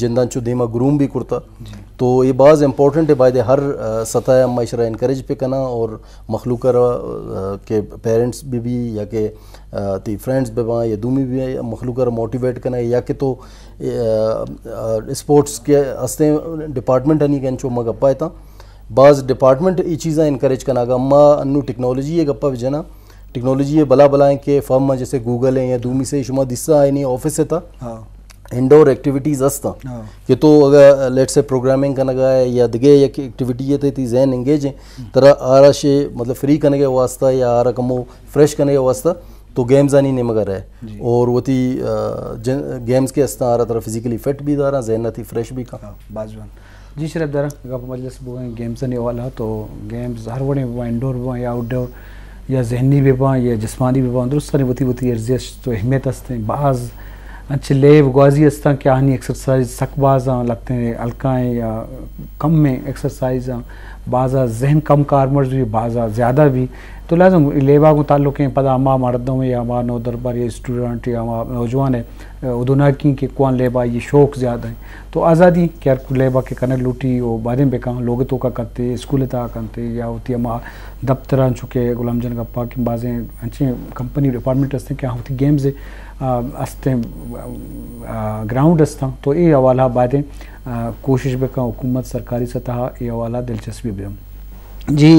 جنداں چو دیما گروم بھی کرتا۔ تو یہ باز امپورٹنٹ ہے، باید ہر سطح ہم اشرا انکریج پہ کنا اور مخلوق را کہ پیرنٹس بھی بھی یا کہ تی فرینڈز بہ باں یا دومی بھی مخلوق را موٹیویٹ کنا، یا کہ تو اسپورٹس کے ہستیں ڈپارٹمنٹ ہنی کہ انچو ما گپا اتاں، باز ڈپارٹمنٹ ای چیزاں انکریج کناگا۔ ما انو ٹیکنالوجی یہ گپا بجنا، ٹیکنالوجی یہ بلا بلا ہیں کہ فرم جیسے گوگل ہیں یا دومی سے شما دسا آئینی آفس ہے تا انڈور ایکٹیویٹیز ہستاں کہ تو اگر لیٹ سے پروگرامنگ کنگا ہے یا دگے یک ایکٹیویٹی ہے تی ذہن انگیج ہیں، ترا آرا شے مطلب فری کنگے واسطہ یا آرا کمو فریش کنگے واسطہ تو گیمز آنی نیمگا رہے اور وتی گیمز کے استاں آرا ترا فزیکلی فٹ بھی داراں، ذہن تی فریش بھی کاں۔ باز جوان۔ جی شرف دارا، گپ مجلس بوگیں گیمز آنی حوالہ تو گیمز ہر وڑیں بباں، انڈور بباں یا آؤٹ ڈور یا ذہنی بباں یا جسمانی بباں، درستانی وتی وتی ارزشت و اہمیت ہستیں۔ باز انچیں لیب گوازی ہستاں کہ آہانی ایکسرسائز سک بازاں، لہتیں ہلکائیں یا کمیں ایکسرسائزاں، بازا ذہن کم کارمرز بھی، بازا زیادہ بھی۔ تو لازم لیبا گوں تعلق ہیں، پدا ہما مردم یا ہما نودربر یا اسٹوڈنٹ یا ہما نوجوان ہے، ادوناکی کہ کوان لیبا یہ شوق زیادہ ہیں۔ تو آزادی کہ ہر لیبا کہ کنگ لوٹی و بادیں بکاں، لوگ توکا کنتے، اسکول تا کنتے یا وتی ہما دفتران چکے غلام جان گپا کہ بازیں انچیں کمپنی ڈپارٹمنٹ ہستیں کہ وتی گیمز ہستیں، گراؤنڈ ہستاں، تو اے حوالہ بادیں کوشش بکاں، حکومت سرکاری سطح اے حوالہ دلچسپی بہ۔ جی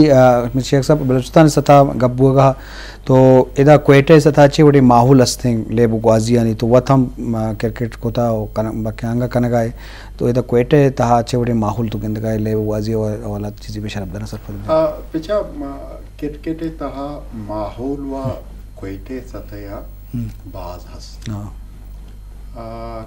شیخ صاحب، بلوچستان سطح گپ بوگا تو ادا کوئٹہ سطح چے وڑے ماحول ہستیں لیب و گوازی آنی؟ تو وت ہم کرکٹ کوتا و بکیانگا کنگائے، تو ادا کوئٹہ تہا چے وڑے ماحول تو گندگائے لیب و گوازی و حوالات چیزی بہ شرف دنا سرپد بہ۔ پچا کرکٹ تہا ماحول و کوئٹہ سطح باز ہست۔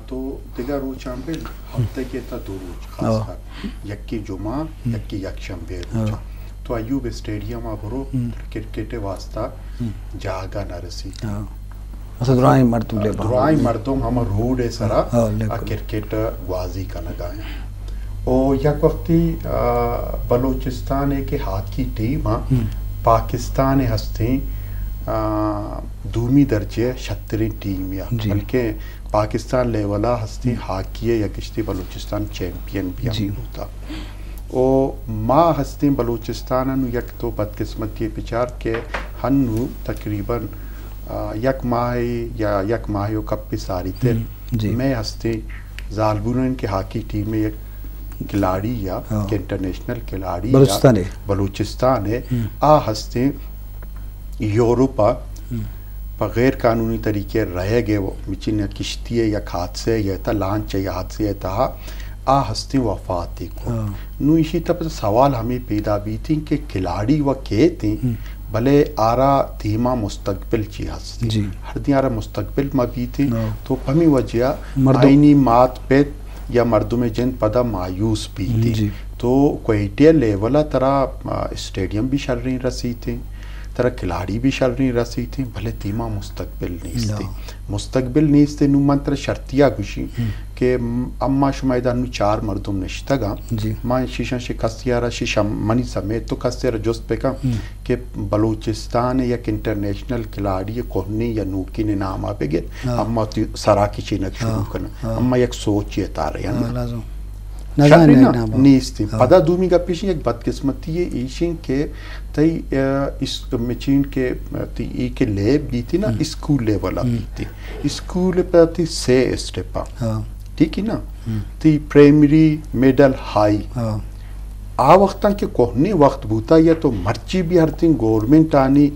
تو دگہ روچاں بل ہفتہ کے تا دو روچ خاص کر یکی جمعہ یکی یک شنبے روچاں تو ایوب اسٹیڈیم آ برو کرکٹ واسطہ جاگہ نہ رسی۔ مثلا درائیں مردم لیبا درائیں مردم ہم روڈ سرا کرکٹ گوازی کنگا ہیں۔ او یک وقتی بلوچستان ہے کہ ہاکی ٹیم پاکستان ہستیں دومی درجہ شتریں ٹیم یا بلکہ پاکستان لیولا ہستیں ہاکی ہے یا گشتی بلوچستان چیمپئن بھی ہم بوتا۔ او ما ہستیں بلوچستان انو یک تو بدقسمتی پچار کہ ہنو تقریبا یک ماہ یا یک ماہ و کپ ساری تر میں ہستیں زالبولن کہ ہاکی ٹیم یک کھلاڑی یا کہ انٹرنیشنل کھلاڑی بلوچستان بلوچستان ہے آ ہستیں یورپ پہ غیر قانونی طریقے رہ گئے، مچین کشتی ہے یا حادثے یا تا لانچ ہے یا حادثے ہے تہا آ ہستیں وفات کو۔ نو ایشی تب سوال ہمیں پیدا بیتیں کہ کھلاڑی و کہتیں بلے آرا دیما مستقبل چی ہست؟ ہر دیں آرا مستقبل ما بیتیں تو پمی وجہ آئینی مات پت یا مردم جند پدا مایوس بیتیں۔ تو کوئٹہ لیولا ترا اسٹیڈیم بھی شریں رسیتیں، ترا کھلاڑی بھی شریں رسیتیں، بلے دیما مستقبل نیستے۔ مستقبل نیستے نو من ترا شرطیا گوشی کہ اما شما ادا نو چار مردم نشتگاں، ما شیشاں شی کسیارا شیشاں منی سمیت تو کسیارا جست بکن کہ بلوچستان یک انٹرنیشنل کھلاڑی کوہنی یا نوکین ناما بگر، اما تی سرا کچینک شروع کن، اما یک سوچی تارے۔ نیستی۔ پدا دومی گپیش یک بدقسمتی ایشیں کہ تئی مچین کہ تی ای کہ لیب بیتی نا اسکول لیولا بیتی، اسکول پہ تی سے اسٹیپا، ٹھیک ہے نا؟ تی پرائمری، مڈل، ہائی۔ آ وقتاں کہ کوہنی وقت بوتا یا تو مرچی بھی ہر تین گورنمنٹ آنی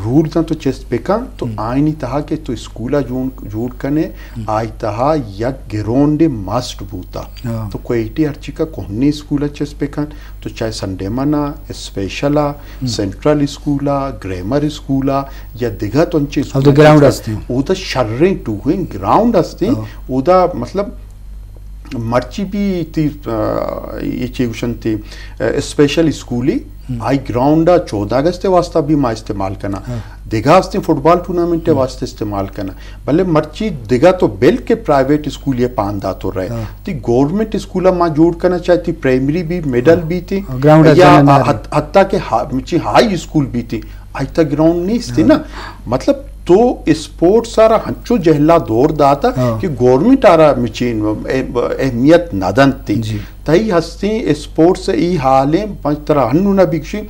رولز تو چست بکن تو آئینی تہا کہ تو اسکولا جوڑ کنے آئی تہا یک گراؤنڈ مسٹ بوتا۔ تو کوئٹہ ہرچی کا کوہنی اسکولا چست بکن تو چاہے سنڈے منا، اسپیشلا، سینٹرل اسکولا، گرامر اسکولا یا دگہ تو انچے اسکول گراؤنڈ ہستیں، اودا شریں ٹوہیں گراؤنڈ ہستیں، اودا مطلب مرچی بھی تی یہ چی گوشن تی اسپیشل اسکولی آئی گراؤنڈ چودہ اگست واسطہ بھی ما استعمال کنا، دگہ ہستیں فٹبال ٹورنامنٹ واسطہ استعمال کنا، بلے مرچی دگہ تو بلکہ پرائیویٹ اسکول یہ پاندا تو رہے۔ تی گورنمنٹ اسکول ما جوڑ کنا چاہے تی پرائمری بھی، مڈل بھی تی، حتی کہ ہائی اسکول بھی تی، آئی تا گراؤنڈ نہیں استے نا۔ مطلب تو اسپورٹس ءَ را ہنچو جہلا دور داتا ہاں۔ کہ گورنمنٹ ءَ را مچین اہ-، اہمیت نہ دنت۔ جی۔ تئی ہستیں اسپورٹس ای حالیں، پنچ ترا ہنو نہ بکشی،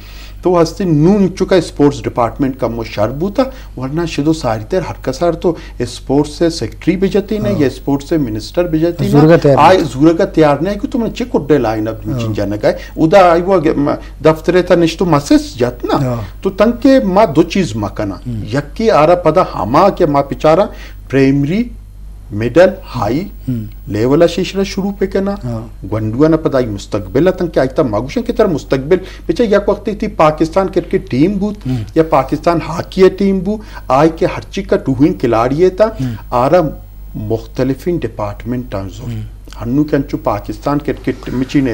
تو ہستیں نون چکا اسپورٹس ڈپارٹمنٹ کمو شر بوتا، ورنہ شدو ساری تر ہر کسار تو اسپورٹس سیکرٹری بجتینا ہاں۔ یا اسپورٹس منسٹر بجتینا۔ زورگا تیار آئی نہ۔ زورگا تیار نہ کہ تو من چے کڈے لائن اپ مچین ہاں۔ جنگا ہے۔ ادا آئی وہ گ-، م-، دفتر تا نشتو مسج جت نا۔ ہاں۔ تو تنکہ ما دو چیز مکنا۔ ہم۔ یکی آرا پدا ہما کہ ما پچارا پرائمری، مڈل، ہائی ہم۔ لیول ءَ شیشرا شروع پہ کنا۔ ہاں۔ گونڈوانا پدا آئی مستقبل اتن کہ آئی تا ما گوشن کہ ترا مستقبل، پچا یک وقت تھی پاکستان کرکٹ ٹیم بوت ہم۔ یا پاکستان ہاکی ٹیم بو، آئی کہ ہرچی کا ٹوہین کھلاڑی تا ہم۔ آرا مختلفیں ڈپارٹمنٹ آن زور۔ ہم۔ ہنو کہ انچو پاکستان کرکٹ مچین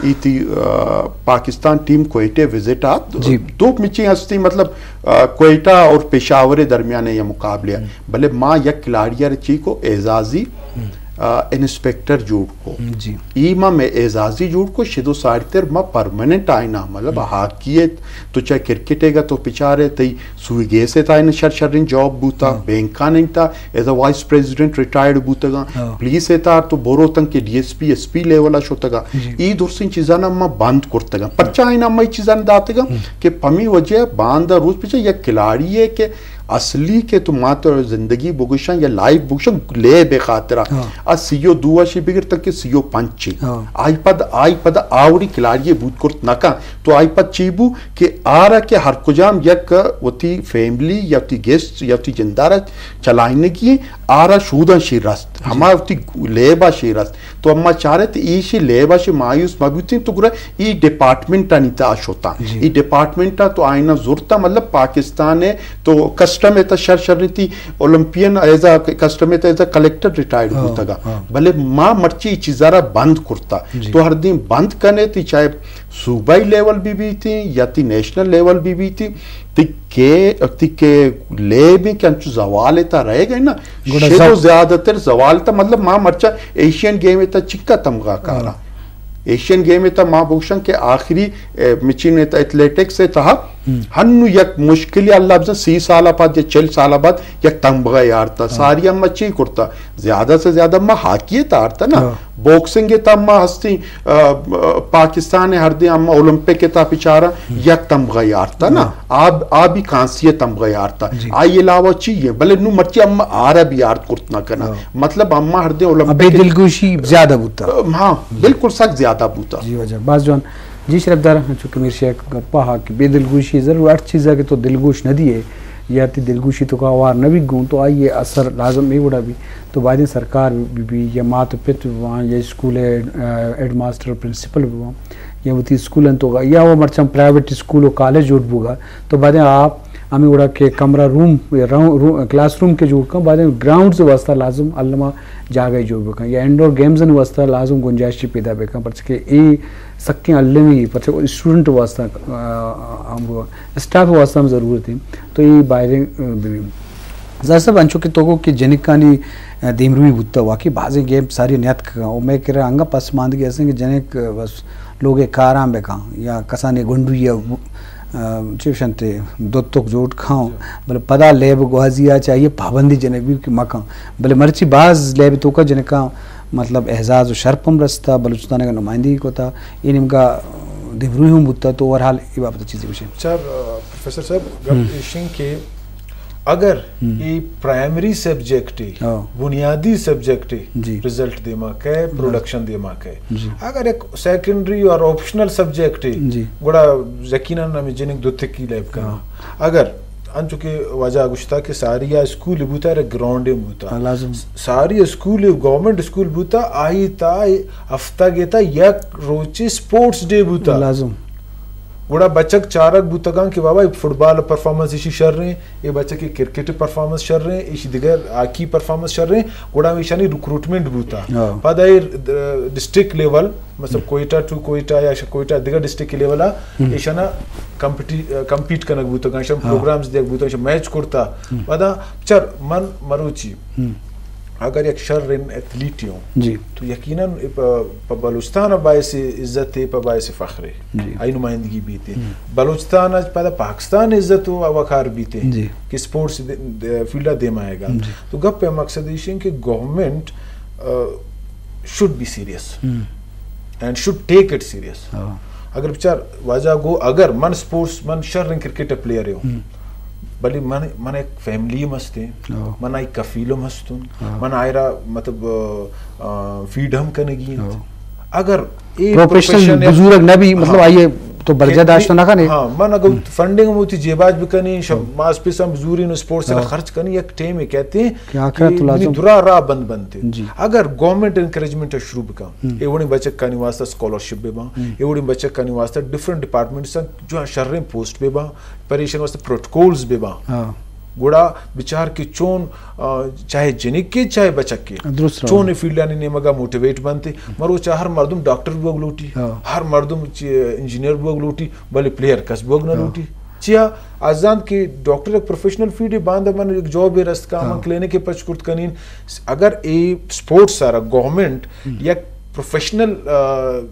ای تھی، آ، پاکستان ٹیم کوئٹہ وزٹ آت۔ جی۔ دو مچین ہستی، مطلب، آ، کوئٹہ اور پشاور درمیان یہ مقابلہ ہے۔ ہم۔ بلے ما یک کھلاڑی ءَ چی کو اعزازی، ہم۔ آ، انسپیکٹر جوڑ کو۔ جی۔ ای ما میں اعزازی جوڑ کو، شدو ساری تر ما پرماننٹ آئینا، مطلب، ہم۔ ہاکی ہے، تو چاہے کرکٹ ہے گا تو پچارے تئی سوئی گیس ءِ تہا شر شریں جاب بوتا، ہاں۔ بینکان ءِ تہا as a vice president retired بوتگاں، ہاں۔ پولیس ءِ تہا تو برو تنکہ D S P, S P level ءَ شتگاں۔ جی۔ ای درسیں چیزاں ما بند کرتگاں۔ پرچا آئینا ما ای چیزاں داتگاں ہم۔ کہ پمی وجہ باندا روچ پچا یک کھلاڑی ہے کہ اصلی کہ تو ما تو زندگی بگوشاں یا لائف بگوشاں لیب ءِ خاطرا۔ ہاں۔ آ سی و دو اشی بگر تنکہ سی و پنچ۔ ہاں۔ آئی پد، آئی پد آوری کھلاڑی بوت کرت نہ کن۔ تو آئی پد چی بو کہ آرا کہ ہر کجام یک وتی فیملی یا وتی گیسٹ یا وتی جندارا چلائینگی ایں، آرا شوداں شی رست، جی۔ ہما وتی لیبا شی رست۔ تو اما چارت ایشی لیبا شی مایوس مبوتیں تو گرا ای ڈپارٹمنٹانی تہا شتاں۔ جی۔ ای ڈپارٹمنٹا تو آئینا زرتا، مطلب، پاکستان ءِ تو کسٹم ءِ تہا شر شر تھی اولمپین ایز اے کسٹم ءِ تہا ایز اے کلیکٹر ریٹائرڈ ہاں، بوتگا۔ ہاں۔ بلے ما مرچی ای چیزا را بند کرتا۔ جی۔ تو ہر دن بند کنے تھی چاہے صوبائی لیول بہ بیتیں یا تئی نیشنل لیول بہ بیتیں، تئی کہ، تئی کہ لیب ایں کہ انچو زوال ءِ تہا رہ گئے نا، گڑا شے تو زب- زیادہ تر زوال ءِ تہا، مطلب، ما مرچا ایشین گیم ءِ تہا چکا تمغہ کارا۔ ہاں۔ ایشین گیم ءِ تہا ما بگوشاں کہ آخری، اے، مچین ءِ تہا ایتھلیٹکس ءِ تہا ہم۔ ہنو یک مشکلی اللہ بزن سی سال بعد یا چل سال بعد یک تمغہ یارتا۔ ہاں۔ ساری ہم چی کرتا؟ زیادہ سے زیادہ ما ہاکی ءِ تہا آرتا نا، ہاں۔ باکسنگ ءِ تہا ما ہستی، آ، آ، پاکستان ءِ ہر دے ہم اولمپک ءِ تہا پچارا ہم۔ یک تمغہ یارتا نا، ہاں۔ آ، آ بھی کانسی ءِ تمغہ یارتا۔ جی۔ آئی علاوہ چی ہے؟ بلے نو مرچی ہم آرا بھی یارت کرت نہ کنا۔ ہاں۔ مطلب ہم ہر دے اولمپک بے ءِ دلگوشی زیادہ بوتا۔ ہاں، بالکل سک زیادہ بوتا۔ جی واجہ، باز جوان۔ جی شرفدار، چونکہ میر شیخ گپا ہا کہ بے دلگوشی ضرور ہر چیزا کہ تو دلگوش نہ دیے یا تئی دلگوشی تو کا اوار نہ بی گوں تو آئی اثر لازم اے وڑا بی۔ تو بایدیں سرکار بہ بی یا مات و پت بہ باں یا اسکول ءِ، آ، ہیڈ ماسٹر و پرنسپل بہ باں یا وتی اسکول انت تو یا وہ مرچاں پرائیویٹ اسکول و کالج جوڑ بوگا تو بایدیں آ ہمیں وڑا کہ کمرہ روم یا رو-، رو-، کلاس روم کہ جوڑ کن، بایدیں گراؤنڈز واسطہ لازم الما جاگہ جوڑ بکن یا انڈور گیمز واسطہ لازم گنجائش پیدا بکن، پرچہ کہ اے سکیں المی پرچہ اسٹوڈنٹ واسطہ، آ، ہم اسٹاف واسطہ ہم ضرورت ہے تو اے بایدیں، آ، بہ بی۔ ظاہر صاحب، انچو کہ تو گو کہ جنکانی، آ، دیمروی بوتا، واقعی بازیں گیم ساری نیاتک کن۔ او مئے کرا انگا پسماندگی ہستیں کہ جنک، آ، بس لوگ کاراں بکن یا کسانی گنڈوی یا، آ، چی گوشنت دوتک جوڑ کن۔ بلے پدا لیب گوازی آ چاہیے پابندی جنک بی کہ مکن۔ بلے مرچی باز لیب توکا جنکاں مطلب اعزاز و شرپ ہم رستا، بلوچستان کا نمائندگی کتا، اے نیمگا دیمروی ہم بوتا، تو اوورحال اے بابت چیزی گوشے۔ اچھا، آ، پروفیسر صاحب، گپ ہم۔ ایشیں کہ اگر ہم۔ اے پرائمری سبجیکٹ ہے، ہاں۔ بنیادی سبجیکٹ ہے، جی۔ رزلٹ دیما کئے، ہاں۔ پروڈکشن دیما کئے۔ جی۔ اگر ایک سیکنڈری اور آپشنل سبجیکٹ ہے، جی۔ گڑا یقیناً ہمیں جنک دو تکی لیب کرنا۔ ہاں۔ اگر انچو کہ واجہ گوشتا کہ ساری آ اسکول بوتا، ارے گراؤنڈ بوتا۔ ہاں، لازم۔ ساری اسکول، گورنمنٹ اسکول بوتا، آئی تا ہفتہ گیتا یک روچی سپورٹس ڈے بوتا۔ لازم۔ گڑا بچک چارگ بوتگاں کہ بابا، اے فٹبال پرفارمنس ایشی شر ہیں، اے بچک کرکٹ پرفارمنس شر ہیں، ایشی دیگر ہاکی پرفارمنس شر ہیں، گڑا ایشانی ریکروٹمنٹ بوتا۔ ہاں۔ پدا اے ڈسٹرکٹ لیول، مطلب ہم۔ کوئٹہ ٹو کوئٹہ یا ش-، کوئٹہ دیگر ڈسٹرکٹ لیول آ، ہم۔ ایشانا کمپٹی-، کمپیٹ کنگ بوتگاں، ایشان ہاں۔ پروگرامز دیگ بوتگاں، ایشان میچ کرتا۔ ہم۔ پدا چر من مروچی ہم۔ اگر یک شریں ایتھلیٹے اوں، جی۔ تو یقیناً پہ، پہ بلوچستان ءَ باعث عزت اے، پہ باعث فخر اے۔ جی۔ آئی نمائندگی بیت اے۔ ہم۔ بلوچستان ءَ پدا پاکستان ءِ عزت ءُ وقار بیت اے جی۔ کہ اسپورٹس دے-، دے-، فیلڈ ءَ دیما آیگ ءَ۔ جی۔ تو گپ ءِ مقصد ایش ایں کہ گورنمنٹ، آ، should be serious ہم۔ and should take it serious۔ ہاں۔ اگر بچار واجہ گو، اگر من اسپورٹس، من شریں کرکٹ پلیئر اوں، ہم۔ بلے من، من یک فیملی ہم ہستیں، ہاں۔ من آئی کفیل ہم ہستوں، ہاں۔ من آئرا مطلب، آ، آ، فیڈ ہم کنگی انت۔ ہاں۔ اگر اے پروفیشنل پروفیشن یا بزرگ نہ بی، مطلب، ہاں۔ آئیے تو برجا کہ داشت نہ کنے۔ ہاں، من اگر ہم۔ فنڈنگ ہم ہوتی جیباج بکنی، شب ہاں۔ ماس پیس ہم زوری نو اسپورٹس ہاں۔ خرچ کنی، یک ٹیم کہتے ہیں کہ آخرت کہ تو منی لازم۔ درا راہ بند بنتے۔ جی۔ اگر گورنمنٹ انکریجمنٹ شروع بکا، ہم۔ اے وڑیں بچکانی واسطہ اسکالرشپ بہ باں، ہم۔ اے وڑیں بچکانی واسطہ ڈفرنٹ ڈپارٹمنٹس جو شریں پوسٹ بہ باں، پریشن واسطہ پروٹوکولز بہ باں۔ ہاں۔ گڑا بچار کہ چون، آ، چاہے جنکے، چاہے بچکے، درست رو۔ چون اے فیلڈانی نیمگا موٹیویٹ بنتے۔ مروچا ہر مردم ڈاکٹر بوگ لوٹی، ہاں۔ ہر مردم چی-، انجینئر بوگ لوٹی، بلے پلیئر کس بوگ نہ ہاں۔ لوٹی۔ چیا؟ آ زانت کہ ڈاکٹر یک پروفیشنل فیلڈے، باندا من یک جابے رست کا، ہاں۔ من کلینکے پچ کرت کنین۔ اگر اے اسپورٹس سارا گورنمنٹ ہم۔ یک پروفیشنل، آ،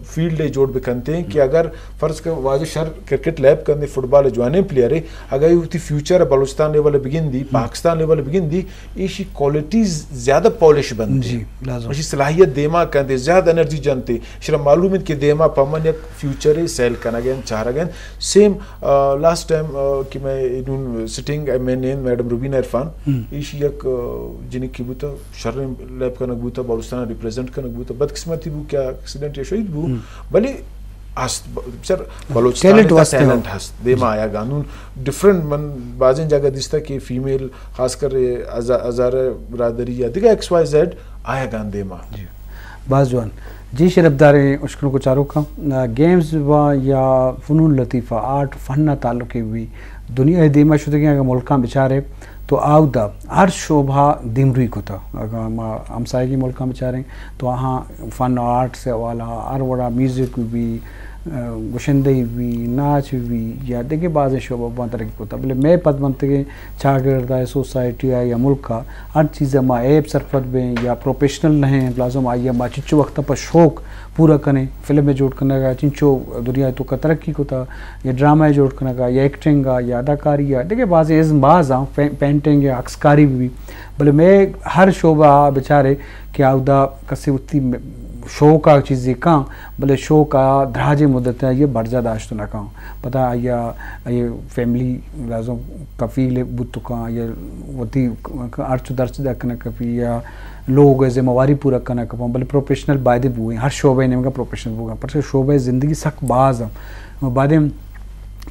فیلڈے جوڑ بکنتے کہ ہم۔ اگر فرض کن واجہ شر کرکٹ لیب کندے، فٹبال جوانیں پلیئرے، اگر اے وتی فیوچر بلوچستان لیول بگندی، ہم۔ پاکستان لیول بگندی، ایشی کوالٹیز زیادہ پالش بنت۔ جی، لازم۔ ایشی صلاحیت دیما کندے، زیادہ انرجی جنتے۔ شرا معلوم انت کہ دیما پمن یک فیوچرے سیل کنگ انت، چارگ انت۔ سیم، آ، لاسٹ ٹائم، آ، کہ میں انون سٹنگ ایم این اے میڈم روبینہ عرفان، ہم۔ ایشی یک، آ، جنکی بوتا، شریں لیب کنگ بوتا، بلوچستان ریپریزنٹ کنگ بوتا۔ بدقسمتی بو کہ ایکسیڈنٹ یا شہید بو، ہم۔ بلے ہست، ب-، بچار بلوچستان ٹیلنٹ تا واسطے ہو۔ ٹیلنٹ ہست، دیما آیا گاندون۔ ڈفرنٹ من بازیں جگہ دیستا کہ فیمیل، خاص کر ہزا-، ہزارہ برادری یا دگہ ایکس وائی زیڈ آیا گان دیما۔ جی۔ باز جوان۔ جی شرفداریں اشکنوک و چاروکاں، گیمز و یا فنون لطیفہ، آرٹ، فن ء تعلق بی، دنیا ء دیما شتگیں اگاں ملکاں بچارے تو آودا ہر شعبہ دیمروی کتا۔ اگاں ما ہمسایگی ملکاں بچاریں تو آہاں فن و آرٹس ء حوالہ ہر وڑا میوزک بی، گشندہی بی، ناچ بی یا دگہ بازیں شعبہ باں ترقی کتا۔ بلے مئے پدمنتگیں چاگرد ء سوسائٹی ء یا ملک ء ہر چیز ء ما عیب سرپد بیں یا پروفیشنل نہ ایں، لازم آئی ء ما چنچو وقت ء پہ شوق پورا کنیں۔ فلم ء جوڑ کنگ ء چنچو دنیا ء توکا ترقی کتا، یا ڈرامہ ء جوڑ کنگ ء یا ایکٹنگ ء یا اداکاری ء دگہ بازیں ازم باز آں، پے-، پینٹنگ ء عکسکاری بہ بی، بلے مئے ہر شعبہ ء بچارے کہ آودا کسے وتی م-، شوق ء چیزے کاں، بلے شوق ء دراجیں مدت ء آئی ء برجا داشت نہ کاں۔ پدا آئی ء، آئی ء فیملی لازم کفیل بوت کاں، آئی ء وتی ہرچ و درچ دکنگ کپی یا لوگ ء ذمہ واری پورا کنگ کپاں، بلے پروفیشنل بایدیں بوئیں، ہر شعبہ ء نیمگا پروفیشنل بوگاں، پرچہ شعبہ ء زندگی سک باز ء۔ بایدیں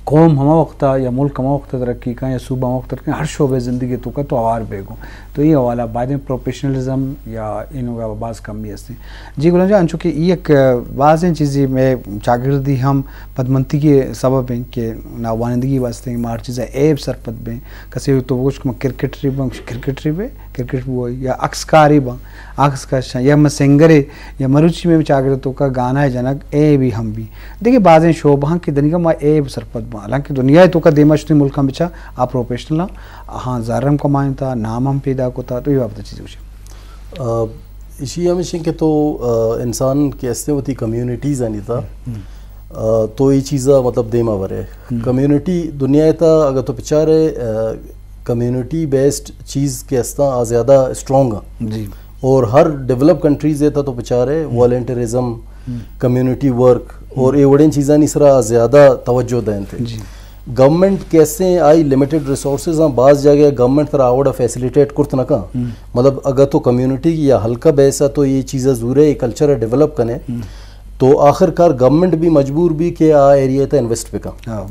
قوم ہما وقت ء یا ملک ہما وقت ء ترقی کاں یا صوبہ ہما وقت ترقی کاں، ہر شعبہ ء زندگی ء توکا تو ہوار بیگوں۔ تو اے حوالہ بایدیں پروفیشنلزم یا اینوگا باز کمی ہستیں۔ جی غلام جان، انچو کہ اے یک بازیں چیزے مئے چاگردی ہم پدمنتگی سبب ہیں کہ ناوانندگی واسطے ما ہر چیز ء عیب سرپد بیں۔ کسے تو بگوش کہ من کرکٹری بیں، کرکٹری بے، کرکٹ بوئی یا عکسکاری بیں، عکس کشاں یا من سنگرے یا مروچی مئے چاگرد توکا گانا جنگ عیبی ہم بی۔ دگہ بازیں شعبہ ہاں کہ دنیگا ما عیب سرپد باں۔ حالانکہ دنیا توکا دیما شتیں ملکاں بچا آ پروفیشنل ہاں، آہاں زر ہم کمائیں تا، نام ہم پیدا کتا، تو اے بابت چیز گوشے۔ آ، ایشی ہمیش انت کہ تو، آ، انسان کہ ہستیں وتی کمیونٹیز آنی تا، ہم۔ آ، تو اے چیزا مطلب دیما برے۔ ہم۔ کمیونٹی دنیا تا اگر تو بچارے، آ، کمیونٹی بیسڈ چیز کہ ہستاں آ زیادہ اسٹرانگ ہیں۔ جی۔ اور ہر ڈیولپ کنٹریز تا تو بچارے ہم۔ والنٹرزم، ہم۔ کمیونٹی ورک اور ہم۔ اے وڑیں چیزانی سرا زیادہ توجہ دینتے۔ جی۔ گورنمنٹ کیسے آئی لمیٹڈ ریسورسز ہاں، بعض جگہ گورنمنٹ ترا آوڑا فیسلیٹیٹ کرت نہ کن۔ ہم۔ مطلب اگر تو کمیونٹی یا حلقہ بیس ہے تو یہ چیزیں زورے، یہ کلچر ہے ڈیولپ کنے، ہم۔ تو آخر کار گورنمنٹ بھی مجبور بھی کہ آ ایریا تے انویسٹ بکن۔ ہاں۔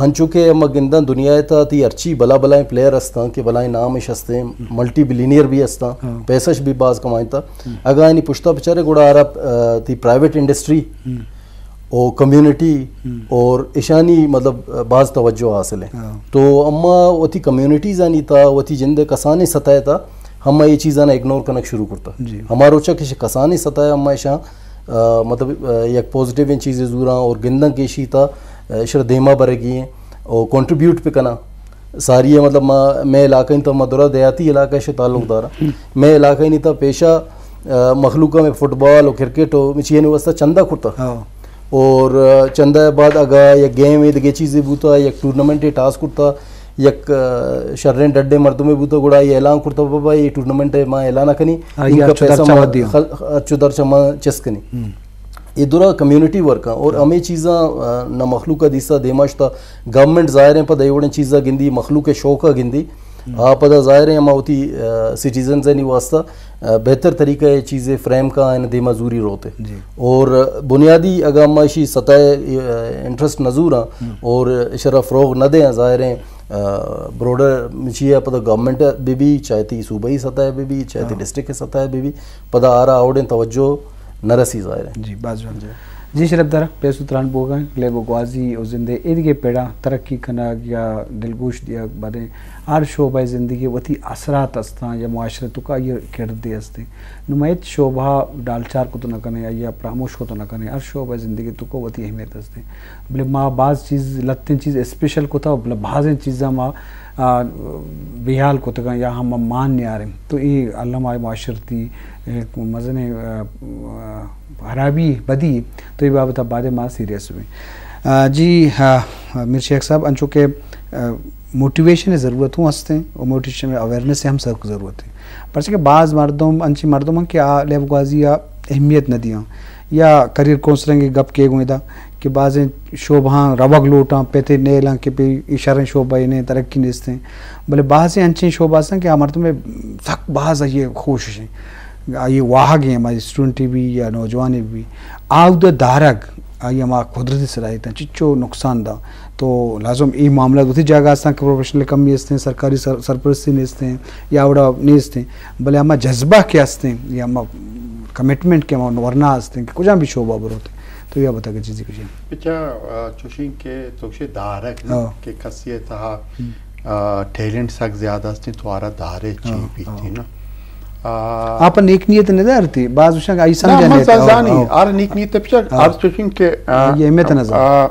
ہنچو کہ ہم گندن دنیا تا تی ہرچی بلا بلائیں پلیئر ہستاں کہ بلائیں نام اش ہستیں، ہم۔ ملٹی بلینئر بھی ہستاں، ہاں۔ پیسہ اش بھی باز کمائیں تا۔ ہم۔ اگاں آنی پشتا بچارے گڑا آرا، آ، تی پرائیویٹ انڈسٹری، ہم۔ او کمیونٹی ہم۔ اور اشانی مطلب باز توجہ حاصل ہے۔ ہاں۔ تو اما وتی کمیونٹیز آنی تا، وتی جند کسانی سطح تا ہم یہ چیزاں اگنور کنک شروع کرتا۔ جی۔ ہما روچا کہ کسانی سطح ہم اشاں، آ، مطلب، آ، یک پوزیٹیو چیز زوراں اور گندن کہ اشی تا، آ، اشرا دیما برگی ہیں اور کنٹریبیوٹ پہ کنا۔ ساری ءَ، مطلب، ما، مئے علاقہ ءِ تہ، ما درا دیہاتی علاقہ ءَ تعلق دار آں۔ مئے علاقہ ءِ تہ پیشہ، آ، مخلوق ءَ مئے فٹبال و کرکٹ و چیزانی واسطہ چندہ کرتا۔ ہاں۔ اور، آ، چندہ ءَ بعد اگاں یک گیم ءَ دگہ چیزے بوتا، یک ٹورنامنٹ ءَ ٹاس کرتا، یک، آ، شریں ڈڈیں مردمے بوتا، گڑا اے اعلان کرتا، بابا، اے ٹورنامنٹ ءَ ما اعلان کنی، آئی انکا ہرچ و پیسہ درچہ ما ودی ہوں۔ خل-، ہرچ و درچہ ما چست کنی۔ ہم۔ اے درا کمیونٹی ورک آں اور ہاں۔ ہمے چیزاں، آ، نہ مخلوق ءَ دیسا دیما شتا، گورنمنٹ ظاہر ایں پدا اے وڑیں چیزاں گندی، مخلوق ءِ شوق ءَ گندی۔ ہم۔ آ پدا ظاہر ایں ہما وتی، آ، سٹیزنز آنی واسطہ، آ، بہتر طریقہ ءَ چیزے فریم کا آئین دیما زوری روتے۔ جی۔ اور بنیادی اگاں ہما اشی سطح ءَ، آ، انٹرسٹ نہ زوراں ہم۔ اور اشرا فروغ نہ دیاں، ظاہر ایں، آ، بروڈر چی ءَ پدا گورنمنٹ بہ بی، چاہے تی صوبائی سطح بہ بی، چاہے تی ہاں۔ ڈسٹرکٹ سطح بہ بی، پدا آرا آوڑیں توجہ نہ رسی، ظاہر ایں۔ جی، باز جوان۔ جی۔ جی شرف دار، پیسو تران بوگا، لیب و گوازی و زندے ایدگہ پیڑا ترقی کنگ یا دلگوش دیگ بدیں، ہر شعبہ زندگی وتی اثرات استاں یا معاشرے توکا آئی کردے استیں۔ نو ما ہچ شعبہ ڈالچار کتو نہ کنیں، آئی فراموش کتو نہ کنیں، ہر شعبہ زندگی توکا وتی اہمیت استیں۔ بلے ما باز چیز، لتیں چیز اسپیشل کتا، بلے بازیں چیزاں ما، آ، بے حال کتگاں یا ہم مان نیاریں۔ تو اے الم آئی معاشرتی، اے، مزنیں، آ، آ، خرابی، بدی، تو اے بابت ءَ بعد ما سیریس بیں۔ آ، جی، آ، میر شیخ صاحب، انچو کہ، آ، موٹیویشن ءِ ضرورت ہوں ہستیں اور موٹیویشن ءِ اویئرنس ءِ ہم سخت ضرورت ہے۔ پرچہ کہ باز مردم، انچیں مردم ہیں کہ آ لیب گوازی ءَ اہمیت نہ دیاں یا کریئر کونسلنگ ءِ گپ کے گوں ادا کہ بازیں شعبہاں روگ لوٹاں، پہ تے نیلاں کہ پہ اے شریں شعبہ اے نے ترقی نیستیں۔ بلے بازیں انچیں شعبہ ہستاں کہ آ مردم ءِ سک باز آئی کوشش ہیں۔ آئی واہگ ہیں، ہمارے اسٹوڈنٹ بھی یا نوجوان بھی۔ آ اود دارگ، آئی ہما قدرتی صلاحیت ہیں، چچو نقصان دا۔ تو لازم اے معاملہ دوتی جاگہ ہستاں کہ پروفیشنل کمی ہستیں، سرکاری سر-، سرپرستی نیستیں یا اوڑا نیستیں۔ بلے ہما جذبہ کہ ہستیں یا ہما کمٹمنٹ کہ ہما ورنا ہستیں کہ کجام بھی شعبہ بروتے۔ تو یا بتا کہ چیزی کچھ۔ بچا، آ، چوشیں کہ تو گوشے دارگ نا، ہاں۔ کہ کسی تہا، ہم۔ آ، ٹیلنٹ سک زیادہ ہستیں تو آرا دارے چی ہاں، بیتی ہاں۔ نا۔ آ، آپ نیک نیت نہ دارتی، باز وشاں کہ آئی نا، سمجھا من نیت۔ زانی، ہاں۔ آر نیک نیت پچا، ہاں۔ آر چوشیں کہ، آ، یہ اہمیت نہ زان۔ آ،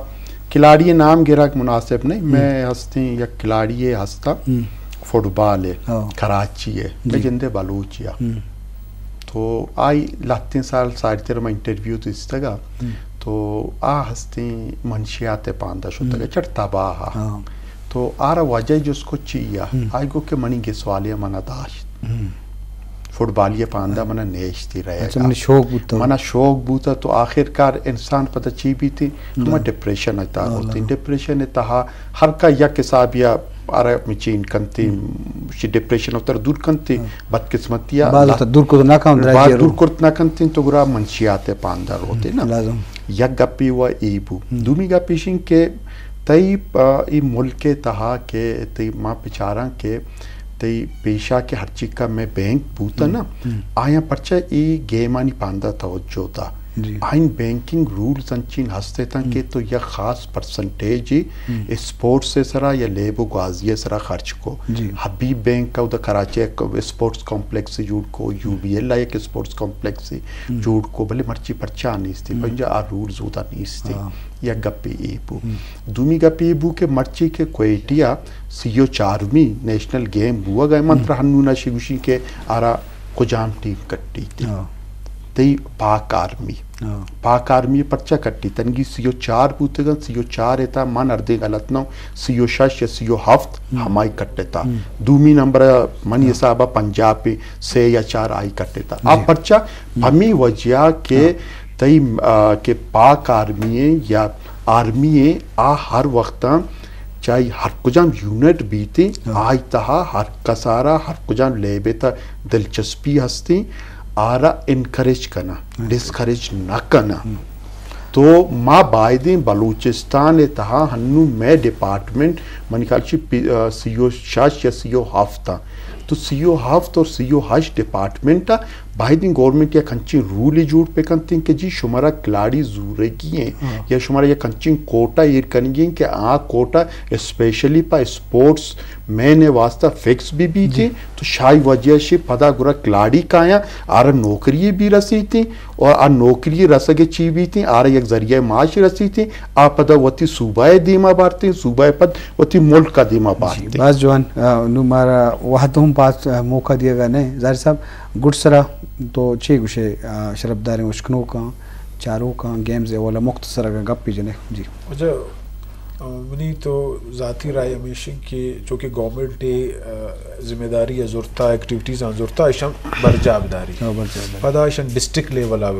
کھلاڑی نام گرگ مناسب نہیں، ہم۔ میں ہستیں یک کھلاڑی ہستا، ہم۔ فٹبال ہے، ہاں۔ کراچی ہے، جی۔ میں جندے بلوچی ہے۔ ہم۔ تو آئی لہتیں سال ساری تر ما انٹرویو دیستگا، ہم۔ تو آ ہستیں منشیات پاندا شتگا، ہم۔ چٹ تباہ۔ ہاں۔ تو آرا وجہ جس کو چی یا؟ ہم۔ آئی گو کہ منی گسوالی منا داشت۔ ہم۔ فٹبالی پاندا ہاں۔ منا نیشتی رہے اچھا، گا۔ منی شوق بوتا۔ منا شوق بوتا تو آخر کار انسان پتہ چی بیتی؟ ہم۔ ہما ڈپریشن ءِ تہا ہاں، ہوتی۔ ہاں۔ ڈپریشن ءِ تہا ہر کا یک حساب یا آرا مچین کنتی، ہم۔ شی ڈپریشن ءَ تر دور کنتی، ہاں۔ بدقسمتی ءَ باز اللہ تر دور کت نہ کن، باز دراجی دور رو۔ کرت نہ کنتی، تو گڑا منشیات پاندا روتے ہم، نا۔ لازم۔ یک گپی و ای بو۔ ہم۔ دومی گپ ایشیں کہ تئی، آ، ای ملک ءِ تہا کہ تئی ما بچاراں کہ تئی پیشہ کہ ہرچی کا میں بینک بوتا ہم، نا، ہم۔ آیاں پرچہ ای گیمانی پاندا توجہ دا۔ جی۔ آئین بینکنگ رولز انچین ہستے تاں کہ ہم۔ تو یک خاص پرسنٹیج ہی ہم۔ اسپورٹس ءِ سرا یا لیب و گوازی ءِ سرا خرچ کو۔ جی۔ حبیب بینک ءَ اودا کراچی یک اسپورٹس کمپلیکس جوڑ کو، یو بی ایل ءَ یک اسپورٹس کمپلیکس ہم۔ جوڑ کو، بلے مرچی پرچا نیستی، ہم۔ پنجا آ رولز اودا نیستی۔ ہاں۔ یک گپے اے بو۔ ہم۔ دومی گپ اے بو کہ مرچی کہ کوئٹہ ءَ سی و چارمی نیشنل گیم بوگ ءَ، من ہم۔ ترا ہنو نہ شی گوشی کہ آرا کجام ٹیم کٹی تی۔ ہاں۔ تئی پاک آرمی۔ ہاں۔ پاک آرمی پرچا کٹی؟ تنگی سی و چار بوتگن، سی و چار ءِ تہا من ہردیں غلط نہ اوں، سی و شش یا سی و ہفت ہم۔ ہمائی کٹتا۔ ہم۔ دومی نمبر منی ہاں۔ حساب ءَ پنجاب پہ سے یا چار آئی کٹتا۔ آ جی۔ پرچا؟ ہم۔ ہمی وجہ کہ ہاں۔ تئی، آ، کہ پاک آرمی ءِ یا آرمی ءِ آ ہر وقتاں چاہے ہر کجام یونٹ بیتیں، ہاں۔ آئی تہا ہر کسارا ہر کجام لیب ءِ تہا دلچسپی ہستیں، آرا انکریج کناں، ہاں۔ ڈسکریج نہ کناں۔ ہم۔ تو ما بایدیں بلوچستان ءِ تہا ہنو مئے ڈپارٹمنٹ، منی خیال چی پی-، آ، سی و شش یا سی و ہفت آں۔ تو سی و ہفت اور سی و ہشت ڈپارٹمنٹ آ باید ایں گورنمنٹ یک انچیں رولے جوڑ بکنت کہ جی شمارا کھلاڑی زورگی ایں، ہاں۔ یا شمارا یک انچیں کوٹا ایر کنگی ایں کہ آ کوٹا اسپیشلی پہ اسپورٹس مین ءِ واسطہ فکس بہ بیت، جی۔ تو شاہی وجہ شی پدا گڑا کھلاڑی کایاں، آرا نوکری بہ رسیت، اور آ نوکری رسگ چی بیت، آرا یک ذریعہ معاش رسیت، آ پدا وتی صوبہ ءِ دیما بارت، صوبہ ءَ پد وتی ملک ءِ دیما بارت۔ جی، باز جوان۔ آ، نوں مارا وہد ہم باز، آ، موقع دیگا نہ۔ ظاہر صاحب، گڈ سرا تو چے گوشے، آ، شرپداریں اشکنوکاں، چاروکاں، گیمز ءِ حوالہ مختصر اگاں گپے جنے۔ جی۔ اچھا، آ، منی تو ذاتی رائے ہمیش ایں کہ چونکہ گورنمنٹ ءِ، آ، ذمہ داری ءَ زرتا، ایکٹیویٹیز آں زرتا، ایشاں برجاہ بداری۔ ہاں، برجاہ بداری۔ پدا ایشاں ڈسٹرکٹ لیول ءَ